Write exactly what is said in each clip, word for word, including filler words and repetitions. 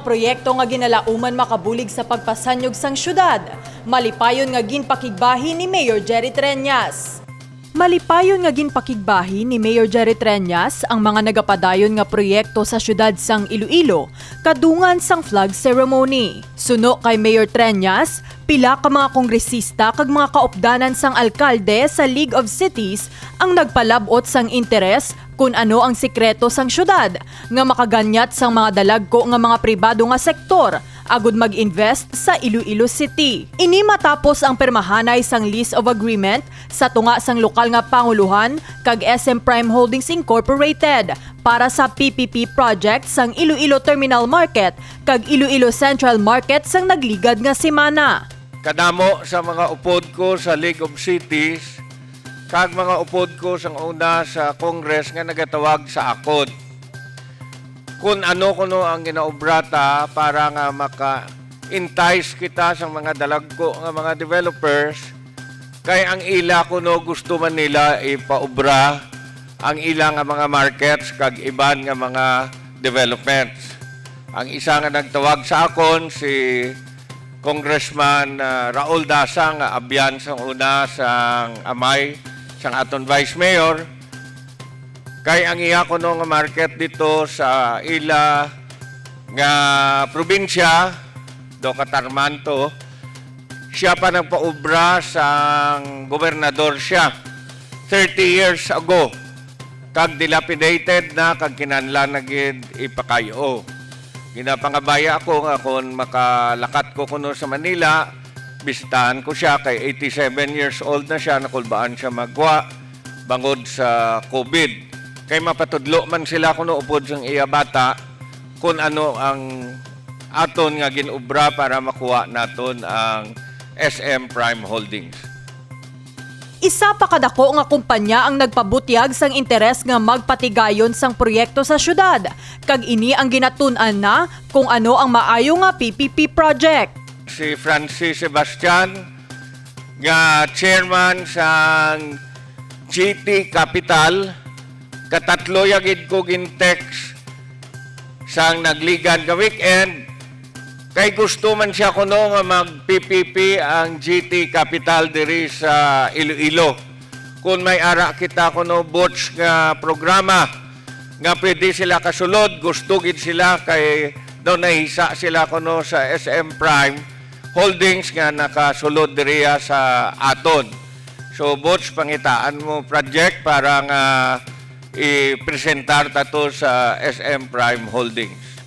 Proyekto nga ginalauman makabulig sa pagpasanyog sang syudad, malipayon nga ginpakigbahin ni Mayor Jerry Treñas. Malipayon nga ginpakigbahin ni Mayor Jerry Treñas ang mga nagapadayon nga proyekto sa syudad sang Iloilo kadungan sang flag ceremony. Suno kay Mayor Treñas, pila ka mga kongresista kag mga kaupdanan sang alkalde sa League of Cities ang nagpalab-ot sang interes kun ano ang sikreto sang syudad nga makaganyat sang mga dalagko nga mga pribado nga sektor agud mag-invest sa Iloilo City. Ini matapos ang pirmahanay sang lease of agreement sa tunga sang lokal nga pangulohan kag S M Prime Holdings Incorporated para sa P P P project sang Iloilo Terminal Market kag Iloilo Central Market sang nagligad nga semana. Kadamo sa mga upod ko sa League of Cities kag mga upod ko sang una sa Congress nga nagatawag sa akon kun ano kuno ang ginaobra ta para nga maka-entice kita sa mga dalagko nga mga developers, kay ang ila kuno gusto man nila ipaobra ang ila nga mga markets kag iban nga mga developments. Ang isa nga nagtawag sa akon si Congressman, ah, Raul Dasang, nga abyan sang una sang amay sang aton Vice Mayor, kay ang iya kuno nga market dito sa ila nga probinsya, do Catarman to, siya pa nagpaubra sang gobernador siya thirty years ago, kag dilapidated na kag kinahanglan na gid ipakayo. Ginapangabaya ako nga kon makalakat ko kuno sa Manila, bisitahan ko siya, kay eighty-seven years old na siya, nakulbaan siya magwa bangod sa COVID. Kay mapatudlo man sila kuno upod sang iya bata kun ano ang aton nga gin-obra para makuha naton ang S M Prime Holdings. Isa pa kadako nga kumpanya ang nagpabutyag sang interes nga magpatigayon sang proyekto sa syudad, kag ini ang ginatun-an na kung ano ang maayo nga P P P project. Si Francis Sebastian, nga chairman sang G T Capital, katatlo ya gid ko gin-text sang nagligad nga weekend, kay gusto man siya kuno nga mag-P P P ang G T Capital diri sa Iloilo. Kung may ara kita kuno, Butch, nga programa nga pwede sila kasulod, gusto gid sila kay daw nahisa sila kuno sa S M Prime Holdings nga nakasulod diriya sa aton. So, Butch, pangitaan mo project para nga i-presentar ta to sa S M Prime Holdings.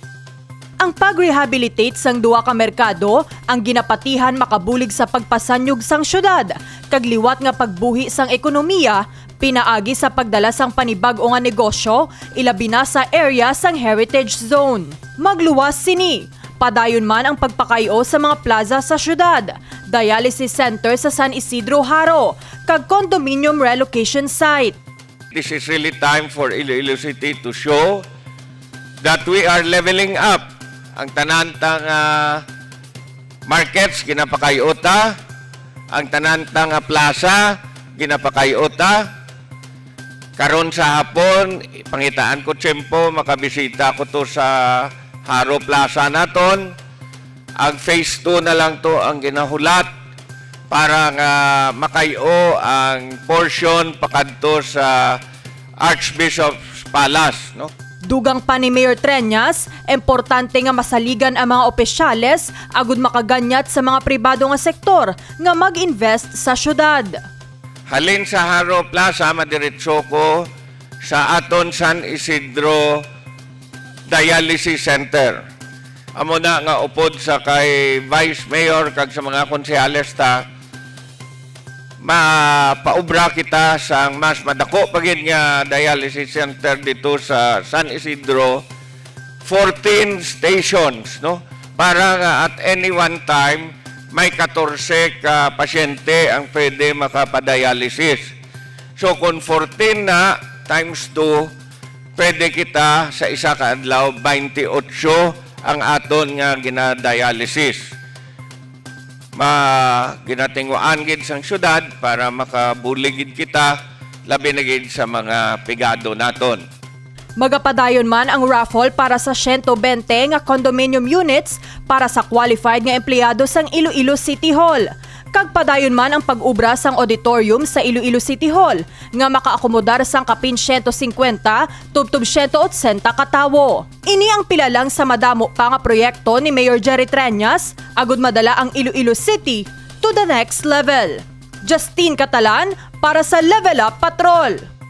Ang pag-rehabilitate sang duha ka merkado ang ginapatihan makabulig sa pagpasanyog sang syudad kag liwat nga pagbuhi sang ekonomiya pinaagi sa pagdala sang panibag-o nga negosyo, ilabi na sa area sang Heritage Zone. Magluwas sini, padayon man ang pagpakay-o sa mga plaza sa syudad, dialysis center sa San Isidro Jaro, kag condominium relocation site. This is really time for Iloilo City to show that we are leveling up. Ang tanan ta nga markets ginapakay-o ta, ang tanan ta nga plaza ginapakay-o ta. Karon sa hapon, pangitaan ko tiyempo, makabisita ko to sa Jaro Plaza naton. Ang phase two na lang to ang ginahulat para nga makay-o ang portion pakadto sa Archbishop's Palace, no? Dugang pa ni Mayor Treñas, importante nga masaligan ang mga opisyales agud makaganyat sa mga pribado nga sektor nga mag-invest sa syudad. Halin sa Jaro Plaza, madiretso ko sa aton San Isidro Dialysis Center. Amo na nga upod sa kay Vice Mayor kag sa mga konsehales ta, mapaubra kita sang mas madako pa gid nga dialysis center dito sa San Isidro, fourteen stations, no? Para nga at any one time, may katorse ka pasyente ang pwede makapadialysis. So, kung fourteen na times two, pwede kita sa isa ka adlaw, twenty-eight ang aton nga ginadialysis. Ma-, ginatinguan gid sang syudad para makabulig gid kita, labi na gid sa mga pigado naton. Magapadayon man ang raffle para sa siyento bente nga condominium units para sa qualified nga empleyado sang Iloilo City Hall. Kag padayon man ang pag-ubra sang auditorium sa Iloilo City Hall nga makaakomodar sang kapin siyento singkwenta tubtob siyento otsenta ka tawo. Ini ang pila lang sa madamo pa nga proyekto ni Mayor Jerry Treñas agud madala ang Iloilo City to the next level. Justine Catalan para sa Level Up Patrol.